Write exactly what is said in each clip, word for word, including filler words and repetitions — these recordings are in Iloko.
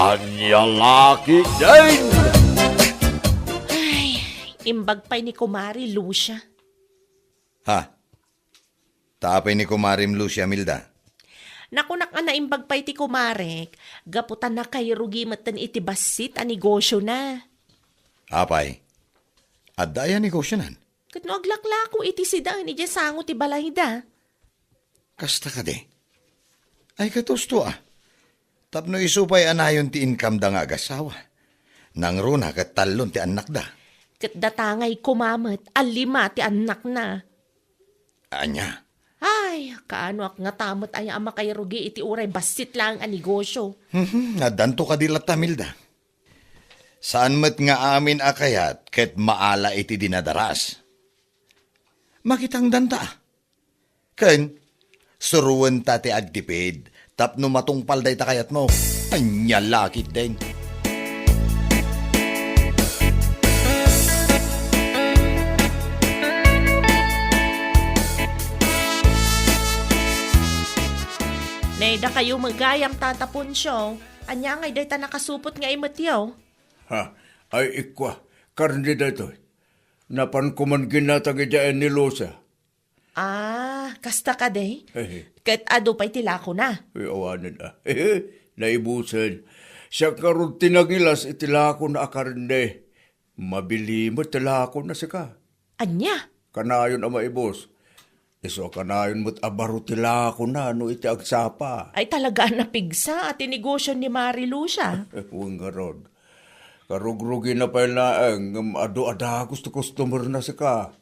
Ania la ketdin? Ay, imbag pay ni Kumari Lucia. Ha? Ta apay ni Kumarim Lucia, Milda? Nakunak a naimbag pay ti kumarek, gapu ta nakairugi metten iti bassit a negosiona. Apay? Adda aya negosionan? Ket no aglaklako iti sidaen idiay sango ti balayda. Kasta kadi? Ay, ket husto a. Tapno isu pay a nayon ti income-da nga agasawa. Nangruna ket tallon ti annakda. Ket datangay koma met a lima ti annakna. Ania? Ay, kaanoak ngata met aya a makairugi iti uray bassit laeng a negosio. Mhm, addanto kadi latta, Milda. Saan met nga amin a kayat ket maala iti dinadaras. Makitangdanta. Ken, suruenta ti agtipid tapno matungpal dayta kayatmo. Ania la ketdin? Nay, dakayo met gayam, Tata Poncio. Ania ngay dayta nakasupot nga imetyo? Ha, ay ikua, karne daytoy. Napan koman ginatang idiay ni Lucia. Ah, kasta kadi? Hehe. Ket adu pay ti lakona? Ay, awanen a. Naibusen. Siak ngarud ti nangilas iti lakona a karne. Mabili met ti lakona sika. Ania? Kanayon a maibus. Isu a kanayon met a baro ti lakona no iti agsapa. Ay, talaga a napigsa a ti negosio ni Mari Lucia. Wen ngarud. Karugrugina pay laeng ngem adu a dagus ti customer-na sika.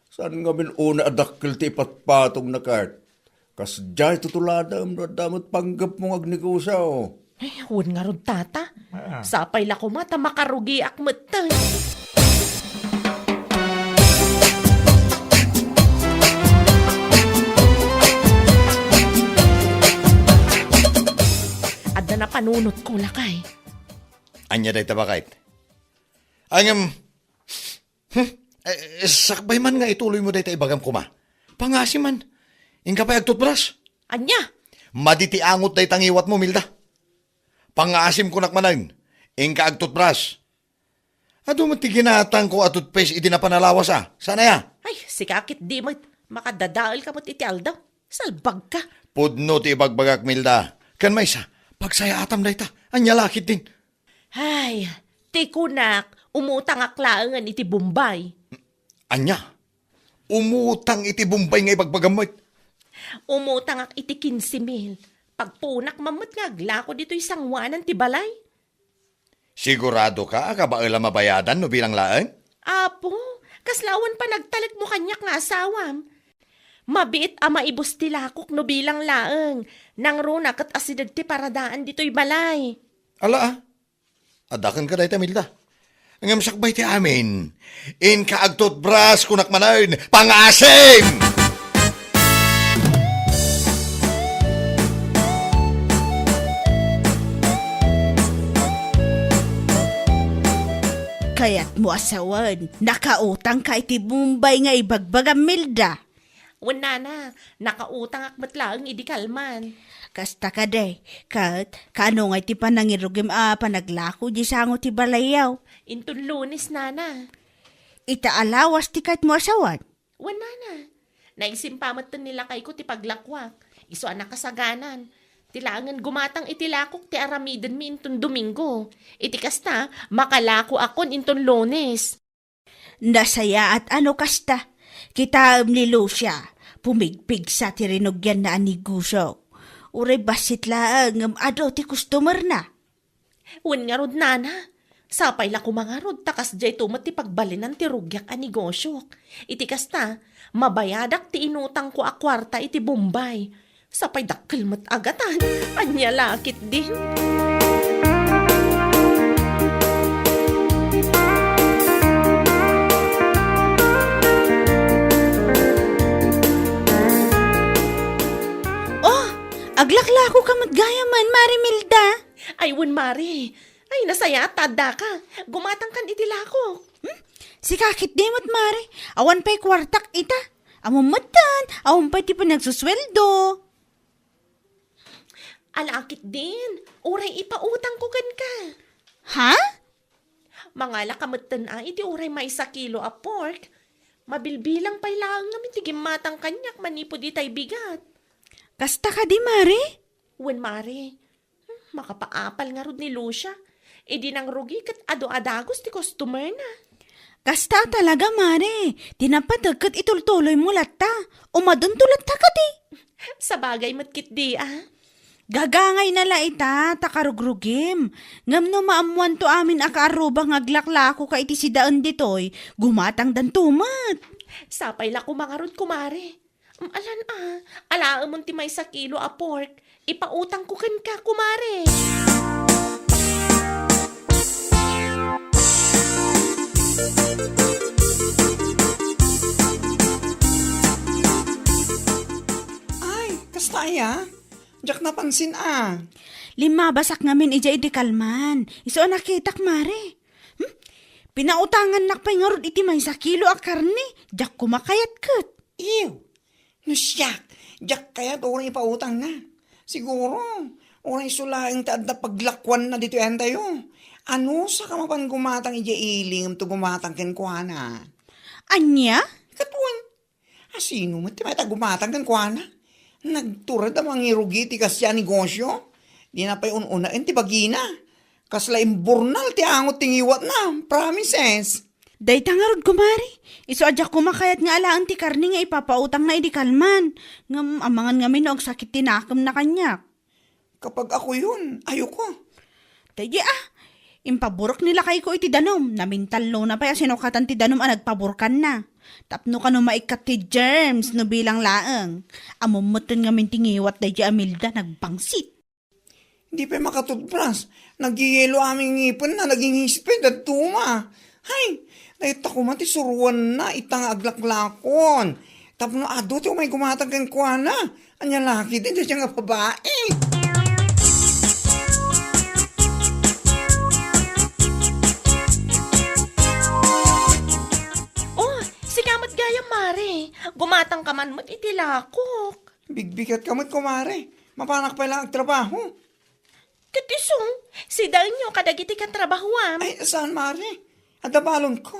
Saan ngamin unay a dakkel ti ipatpatongna ket? Kasdiay tutuladem no adda met panggepmo nga agnegosio. Ay, wen ngarud, Tata. Ah. Sapay la koma ta makarugiak metten. Adda napanunotko, lakay. Ania dayta, baket? Ngem, hmm? Eh, sakbay man nga ituloymo dayta ibagam koma. Pangaasim man. Inka pay agtutbras. Ania? Madi ti angot dayta ngiwatmo, Milda. Pangaasim kunak manen. Inka agtutbras. Adu met ti ginatangko a toothpaste idi napan a lawas a. Saan aya? Ay, sika ketdi met. Makadadaelka met iti aldaw. Salbagka. Pudno ti ibagbagak, Milda. Ken maysa, pagsayaatam dayta. Ania la ketdin? Ay, ti kunak, umutangak laengen iti Bombay. Ania? Umutang iti Bombay nga ibagbagam met? Umutangak iti kinse mil. Pagpuonak man met nga aglako ditoy sangoanan ti balay. Siguradoka a kabael a mabayadan no bilang laeng? Apo, kasla awan panagtalekmo kaniak nga asawam. Mabiit a maibus ti lakok no bilang laeng. Nangruna ket asideg ti paradaan ditoy balay. Ala, a. Adda kenka dayta, Milda. Ngem sakbay ti amin, inka agtutbras, kunak manen, pangaasim! Kayatmo a sawen, nakautangka iti Bombay nga ibagbagam, Milda? Wen, nana, nakautangak met laeng idi kalman. Kasta kadi, ket kaano ngay ti panangirugim a panaglako di sango ti balayyo? Inton Lunes, nana. Ita a lawas ti kayatmo a sawen? Wen, nana. Naisip pa met ni lakayko ti paglakuak. Isu a nakasaganan. Ti laengen gumatang iti lakok ti aramidenmi inton Domingo. Iti kasta, makalakoakon inton Lunes. Nasayaat a no kasta. Kitaem ni Lucia, pumigpigsa ti rinugianna a negosio. Uray bassit laeng ngem adu ti customer-na. Wen ngarud, nana, sapay la koma ngarud ta kasdiay to met ti pagbalinan ti rugiak a negosiok. Iti kasta, mabayadak ti inutangko a kuarta iti Bombay. Sapay dakkel met a gatan. Ania la ketdin? Oh, aglaklakoka met gayamen, Mari Milda. Ay, wen, Mari. Ay, nasayaat ta addaka. Gumatangkan iti lakok. Hmm? Sika ketdi met, Mari. Awan pay kuartak ita. Ammom metten, awan pay ti panagsusueldo. Ala ketdin, uray ipautangko kenka. Ha? Mangalaka metten a iti uray maysa kilo a pork. Mabilbilang pay laeng ngamin ti gimmatang kaniak manipud itay bigat. Kasta kadi, Mare? Wen, Mare. Hmm, makapaapal ngarud ni Lucia. Idi nangrugi ket adu a dagus ti customer na. Kasta a talaga, Mare. Ti napateg ket itultuloymo latta. Umadunto latta kadi. Sabagay met ketdi, a. Gagangayna la ita, ta karugrugim. Ngem no maammoanto amin a kaarruba nga aglaklakoka iti sidaen ditoy, gumatangdanto met. Sapay la koma ngarud, kumare. Alan a, alaemon ti maysa kilo a pork. Ipautangko kenka, kumare. Ay, kasta aya? Diak napansin a. Limmabasak ngamin idiay idi kalman. Isu a nakitak, mare. Hmm? Pinautangannak pay ngarud iti maysa kilo a karne. Diak koma kayat ket. Ew. No siak, diak kayat uray ipautangna. Siguro, uray isu laeng ti adda paglakuanna ditoy entayo. Anusaka mapan gumatang idiay ili ngem to gumatang kenkuana. Ania? Ket wen, asino met ti mayat a gumatang kenkuana? Nagtured a mangirugi ti kasdiay a negosio. Dina pay un-unaen ti bagina. Kasla imburnal ti angot ti ngiwatna. Promises. Dayta ngarud, kumare. Isu a diak koma kayat nga alaen ti karne nga ipapautangna idi kalman. Ngem amangan ngamin no agsakit ti nakemna kaniak. Kapag ako yun, ayoko. Daydi a, impaburek ni lakayko iti danum. Namintallona pay a sinukatan ti danum a nagpaburkanna. Tapno kano maikkat ti germs no bilang laeng. Ammom metten ngamin ti ngiwat daydi a Milda, nagbangsit. Di pay makatutbras. Nagyeyelo amin ngipenna, naging hisped, dadduma. Hay, dayta koma ti suruanna ita nga aglaklakon. Tapno adu ti umay gumatang kenkuana. Ania la ketdi dayta nga babai? Oh, sika met gayam, mare. Gumatang ka man met iti lakok. Bigbigat ka met, kumare. Mapanak pay lang agtrabaho. Ket isu, sidaenyo kadagiti katrabahoam. Ay, saan, mare? Adda balonko.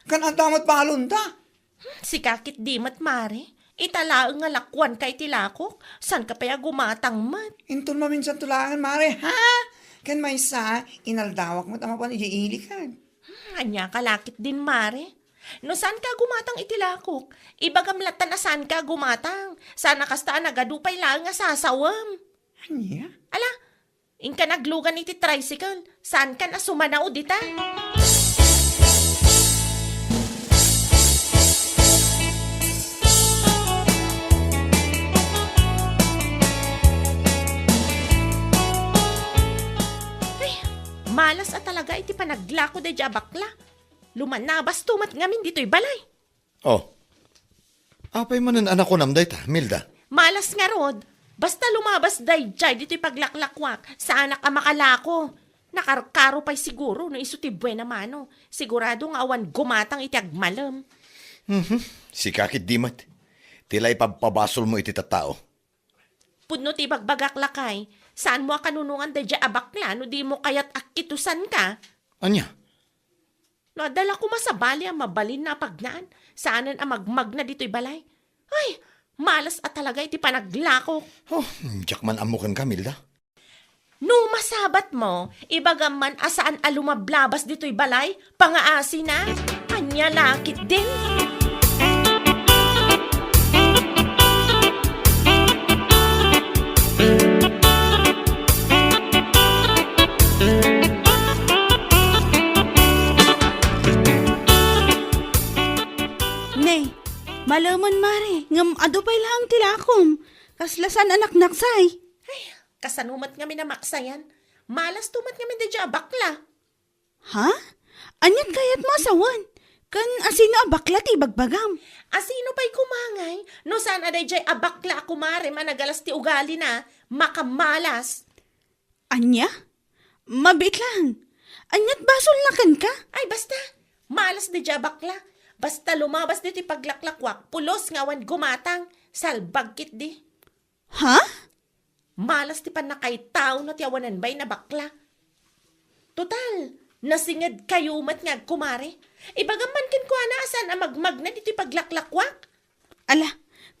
Kan adda met balonda. Hmm, sika ketdi met, mare. Ita laeng nga lakuanka iti lakok, saanka pay a gumatang met. Inton maminsanto laeng, mare, ha? Ken maysa, inaldawak met a mapan idiay ili ken. Hmm, aniaka la ketdin, mare? No saanka a gumatang iti lakok, ibagam lattan a saanka a gumatang. Saan a kasta a nagadu pay laeng a sasawem. Ania? Ala, inka naglugan iti tricycle. Saankan a sumanao dita. Ay, malas a talaga iti panaglako daydiay a bakla. Lumanabasto met ngamin ditoy balay. Oh. Apay manen a nakunam dayta, Milda? Malas ngarud. Basta lumabas daydiay ditoy paglaklakuak, saanak a makalako. Nakarkaro pay siguro no isu ti buena mano. Sigurado nga awan gumatang iti agmalem. Mhm. Sika ketdi met. Ti la ipabpabasolmo iti tattao. Pudno ti ibagbagak, lakay, saanmo a kanunongan daydiay a bakla no dimo kayat a kitusanka. Ania? No adda la koma sabali a mabalinna a pagnaan, saanen a magmagna ditoy balay. Ay, malas a talaga iti panaglakok. Oh, diak man ammo kenka, Milda. No masabatmo, ibagam man a saan a lumablabas ditoy balay, pangaasina. Ania la ketdin? Ne, malemen, mare, ngem adu pay laeng ti lakom. Kasla saan a naknaksay. Ay, kasano met ngamin a maksayan? Malasto met ngamin daydiay a bakla. Ha? Aniat kayatmo a sawen? Ken asino a bakla ti ibagbagam? Asino pay koma ngay no saan a daydiay a bakla a kumarem a nagalas ti ugalina, makamalas? Ania? Mabiit laeng. Aniat basolna kenka? Ay, basta. Malas daydiay a bakla. Basta lumabas ditoy paglaklakuak, pulos nga awan gumatang. Salbag ketdi. Ha? Malas ti pannakaitaona ti awanan bain a bakla. Total, nasingedkayo met nga agkumare. Ibagam man kenkuana a saan a magmagna ditoy paglaklakuak. Ala,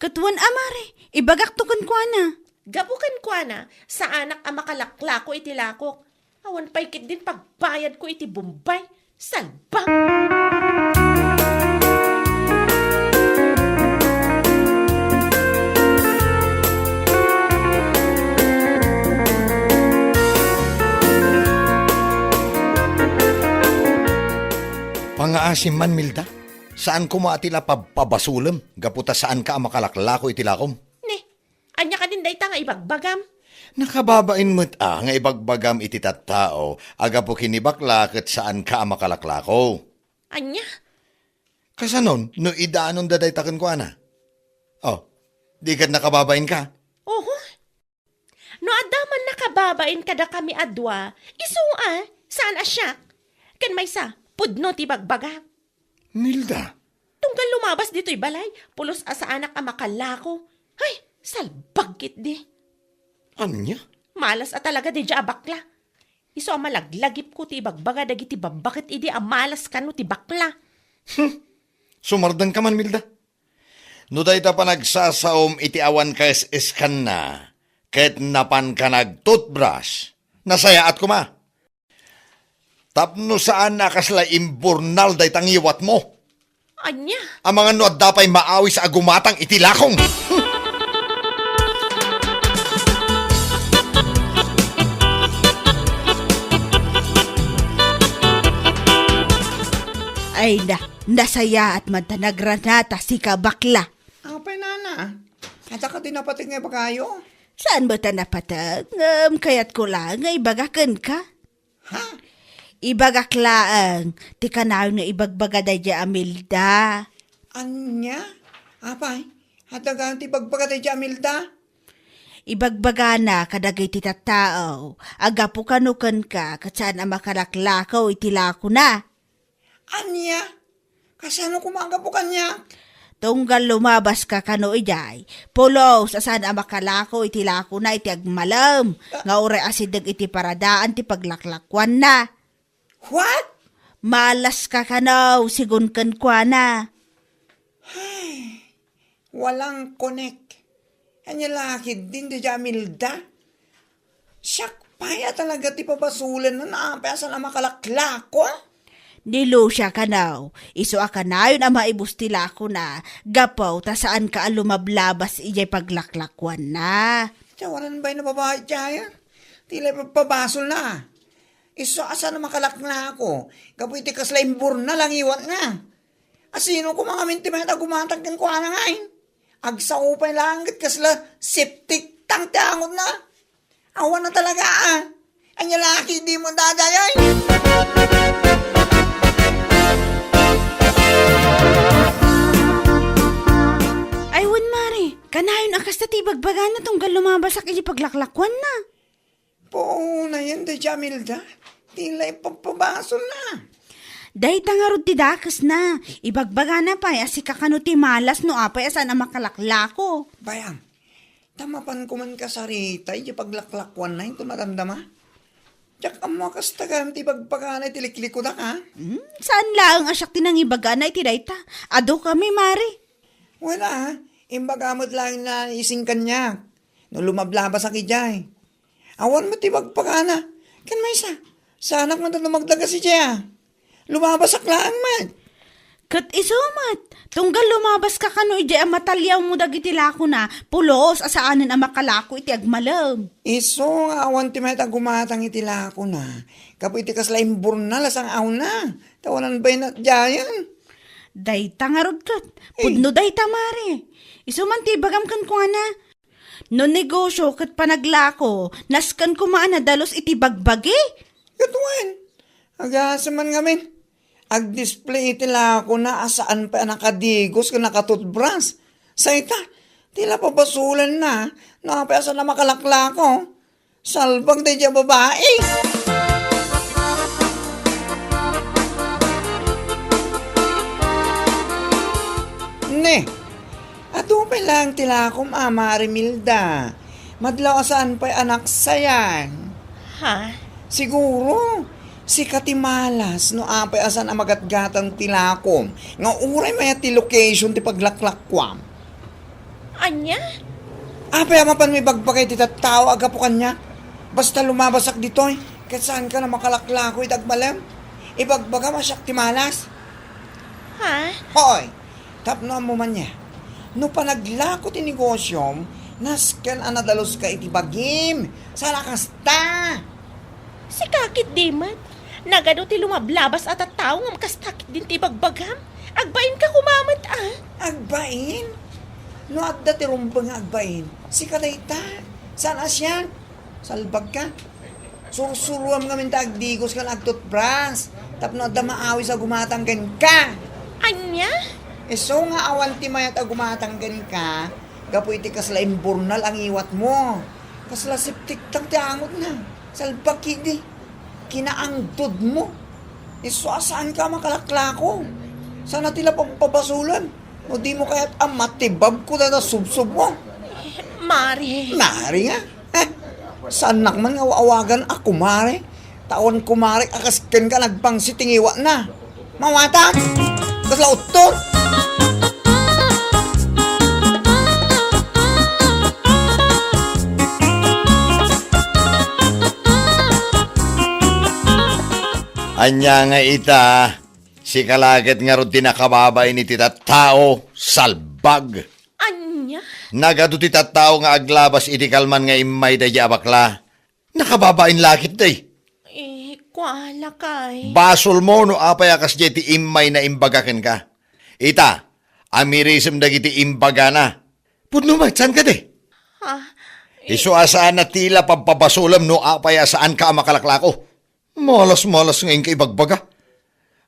ket wen a mare, ibagakto kenkuana. Gapu kenkuana, saanak a makalaklako iti lakok. Awan pay ketdin pagbayadko iti Bombay. Salbag! Pangaasim man, Milda. Saan koma a ti la pabpabasolem gapu ta saanka a makalaklako iti lakom. Ne, ania kadin dayta nga ibagbagam? Nakababain met a nga ibagbagam iti tattao a gapu ken ni bakla ket saanka a makalaklako. Ania? Kasanon no idanon da dayta kenkuana? Oh, di ket nakababainka? Oho. No adda man nakababain kadakami a dua, isu a, saan a siak. Ken maysa, pudno ti bagbaga. Nilda. Tunggal lumabas ditoy balay, pulos a saanak a makalako. Hay, salbag ketdi. Ania? Malas a talaga daydiay a bakla. Isu a malaglagipko ti ibagbaga dagiti babba ket idi a malas kano ti bakla. Hmm. Sumardengka man, Milda. No dayta panagsasaom iti awan kaes-eskanna, ket napanka nag-toothbrush, nasayaat koma. Tapno saan a kasla imburnal dayta ngiwatmo. Ania? Amangan no adda pay maawis a gumatang iti lakong. Ay na, nasayaat man ta nagranata sika, bakla. Apay, nana? Adda kadi napateg nga ibagayo? Saan met a napateg? Ngem kayatko laeng nga ibaga kenka. Ha? Ibagak laeng ti kanayon nga ibagbaga daydiay a Milda. Ania? Apay, adda gayam ti ibagbaga daydiay a Milda? Ibagbagana kadagiti tattao a gapu kano kenka ket saan a makalaklako iti lakona. Ania? Kasano koma a gapu kaniak? Tunggal lumabaska kano idiay, pulos a saan a makalako iti lakona iti agmalem nga uray asideg iti paradaan ti paglaklakuanna. What? Malaska kano, sigun kenkuana. Ay, walang connect. Ania la ketdin daydiay a Milda? Siak pay a talaga ti pabasolenna no apay a saan a makalaklako. Ni Lucia kano, isu a kanayon a maibus ti lakona, gapu ta saanka a lumablabas idiay paglaklakuanna. Iti awanan bain a babai diay, ti la ipagpabasolna. Isu a saan a makalaklako, gapu iti kasla imburnal a ngiwatna. A sino koma ngamin ti mayat a gumatang kenkuana ngay? Agsao pay laeng ket kasla septic tank ti angotna. Awan a talaga, a. Ania la ketdi dayta, ay? Ay, wen, mare. Kanayon a kasta ti ibagbagana tunggal lumabasak iti paglaklakuanna. Puonayen daydiay a Milda, ti la ipagpabasolna. Dayta ngarud ti dakesna. Ibagbagana pay a sika kano ti malas no apay a saan a makalaklako. Bayam, ta mapan koman kasarita iti paglaklakuanna inton madamdama. Diak ammo a kasta gayam ti ibagbagana iti liklikudak, a? Hmm, saan laeng a siak ti nangibagana iti dayta. Adu kami, mare. Wen a, imbaga met laeng ni Ising kaniak no lumablabasak idiay. Awan met ti ibagbagana. Ken maysa, saanak met a dumagdagas idiay, a. Lumabasak laeng met. Ket isu met, tunggal lumabaska kano idiay a mataliawmo dagiti lakona, pulos a saanen a makalako iti agmalem. Isu nga awan ti mayat a gumatang iti lakona, gapu iti kasla imburnal a sang-awna, ta awanan bain a diayen. Dayta ngarud ket, eh, pudno dayta, mare. Isu man ti ibagam kenkuana. No negosio ket panaglako, nasken koma a nadalus iti bagbagi. Ket wen, agasem man ngamin. Agdisplay iti lakona a saan pay a nakadigos ken nakatutbras. Sayta, ti la pabasolenna no apay a saan a makalaklako. Salbag daydiay a babai. Ne, adu pay laeng ti lakom, a, Mare Milda. Madlaw a saan pay a naksayan. Ha? Siguro, sika ti malas no apay a saan a magatgatang ti lakom nga uray mayat ti location ti paglaklakuam. Ania? Apay a mapanmo ibagbaga iti tattao a gapu kaniak? Basta lumabasak ditoy, ket saanka a makalaklako iti agmalem? Ibagbagam a siak ti malas? Ha? Hoy! Tapno ammo man nia, no panaglako ti negosiom, nasken a nadaluska iti bagim. Saan a kasta? Sika ketdi met. Nagadu ti lumablabas a tattao ngem kasta ketdin ti ibagbagam. Agbainka koma met, a. Agbain? No adda ti rumbeng nga agbain, sika dayta. Saan a siak? Salbagka. Sursuruam ngamin ta agdigos ken agtutbras tapno adda maawis a gumatang kenka. Ania? Isu nga awan ti mayat a gumatang kenka gapu iti kasla imburnal a ngiwatmo. Kasla septic tank ti angotna. Salbag idi. Kinaangdodmo. Isu a saanka a makalaklako. Saan a ti la pagpabasolem. No dimo kayat a matibabko dayta subsobmo. Mare. Mare nga? Eh, saannak man nga awagan a kumare. Ta awan kumare a kas kenka nagpangsit ti ngiwatna. Mawatag! Kasla utton! Ania nga ita, sika la ket ngarud ti nakababain iti tattao, salbag. Ania? Nagadu ti tattao nga aglabas iti kalman nga immay daydi a bakla. Nakababain la ketdi. Eh, kua, lakay. Basolmo no apay a kasdiay ti immayna imbaga kenka. Ita, amirisem dagiti imbagana. Pudno met, saan kadi? Ha? Eh, isu a saan a ti la pagpabasolem no apay a saanka a makalaklako. Malas-malas nga inka ibagbaga.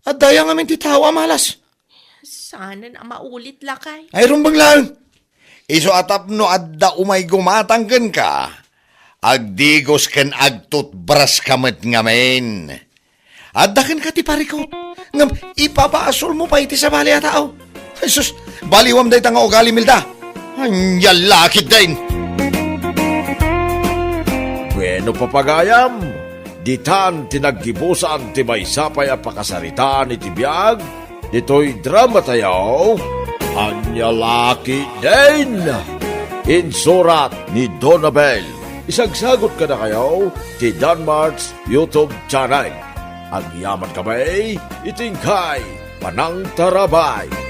Adda aya ngamin ti tao a malas? Saanen a maulit, lakay. Ay, rumbeng laeng. Isu a tapno adda umay gumatang kenka, agdigos ken agtutbraska met ngamin. Adda kenka ti parikut, ngem ipabasolmo pay ti sabali a tao. Jesus, baliwam dayta nga ugali, Milda. Ania la ketdin? Bueno, papagayam, ditan ti naggibusan ti maysa pay a pakasaritaan iti biag ditoy dramatayo, Ania la ketdin? Insurat ni Donabel. Isagsagut kadakayo ti Danmart's YouTube channel. Agyaman kami iti inkay panangtarabay.